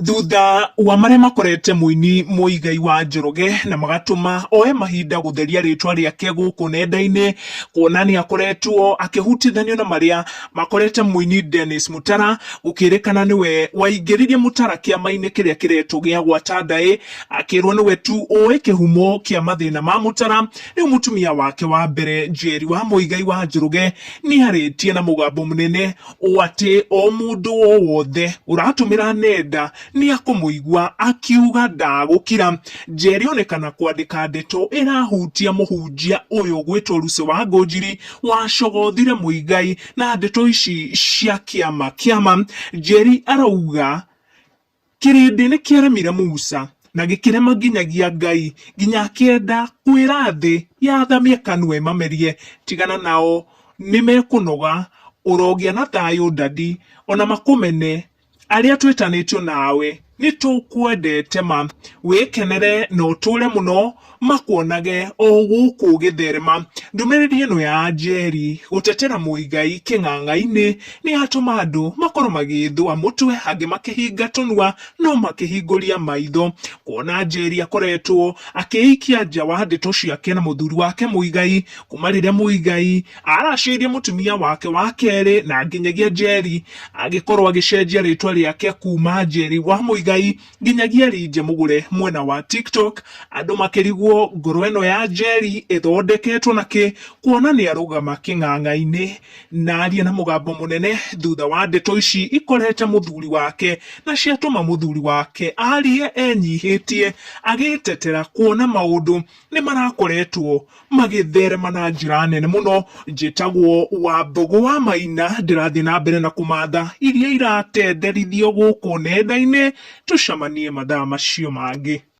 Thutha wa marĩa makorete mũini Muigai wa Njoroge na magatũma oe mahinda gũtheria rĩtwa rĩake gũkũ nenda-inĩ kuona nĩ akoretwo akĩhutithanio na marĩa makorete mũini Dennis Mutara gũkĩrĩkana nĩwe waingĩririe Mutara kĩama-inĩ kĩrĩa kĩretwo gĩa gwata ndaĩ akĩrwo nĩwe tu ũĩ kĩhumo kĩa mathĩna ma Mutara. Rĩu mũtumia wake wa mbere Njeri wa Muigai wa Njoroge nĩarĩtie na mũgambo mũnene ũũ atĩ o mũndũ o wothe ũratũmĩra nenda nĩ akũmũigua akiuga ndagũkira. Njeri onekana kwandĩka ndeto ĩrahutia mũhunjia ũyũ ũgwĩtwo Lucy wa Ngũnjiri wacogothire Muigai na ndeto ici cia kĩama kĩama. Njeri arauga Kĩrĩndĩ nĩ kĩaremire Musa, na gĩkĩrema nginyagia Ngai, nginya akĩenda kwĩra thĩ yathamie kanua ĩmamerie. Tigana nao nĩmekũnoga, ũrogĩa na thayũ daddy, ona makũmene arĩa twĩtanĩtio nawe nĩtũkwendete ma. Wĩkenere na ũtũre mũno makuonage o gũkũ ũgĩtherema. Ndũmĩrĩri ĩno ya Njeri gũtetera Muigai kĩng'ang'a-inĩ nĩ yatũma andũ makorwo magĩthũa mũtwe, angĩ makĩhinga tũnua no makĩhingũria maitho kuona Njeri akoretwo akĩikia nja wa ndeto ciake na mũthuri wake Muigai kuma rĩrĩa Muigai aracĩirie mũtumia wake wa kerĩ na nginyagia Njeri agĩkorwo agĩcenjia rĩtwa rĩake kuma Njeri wa Muigai nginyagia Rinje Mũgũre mwena wa TikTok andũ makĩrigwo ngoro ĩno ya Njeri ĩthondeketwo na kĩ kuona nĩ arũgama kĩng'ang'a-inĩ na aria na mũgambo mũnene thutha wa ndeto ici ikorete mũthuri wake na ciatũma mũthuri wake arie enyihĩtie agĩtetera kuona maũndũ nĩ marakoretwo magĩtherema na njĩra nene mũno. Njĩtagwo Wambũgũ wa Maina, ndĩrathiĩ na mbere na kũmatha iria iratenderithio gũkũ nenda-inĩ, tũcemanie mathaa macio mangĩ.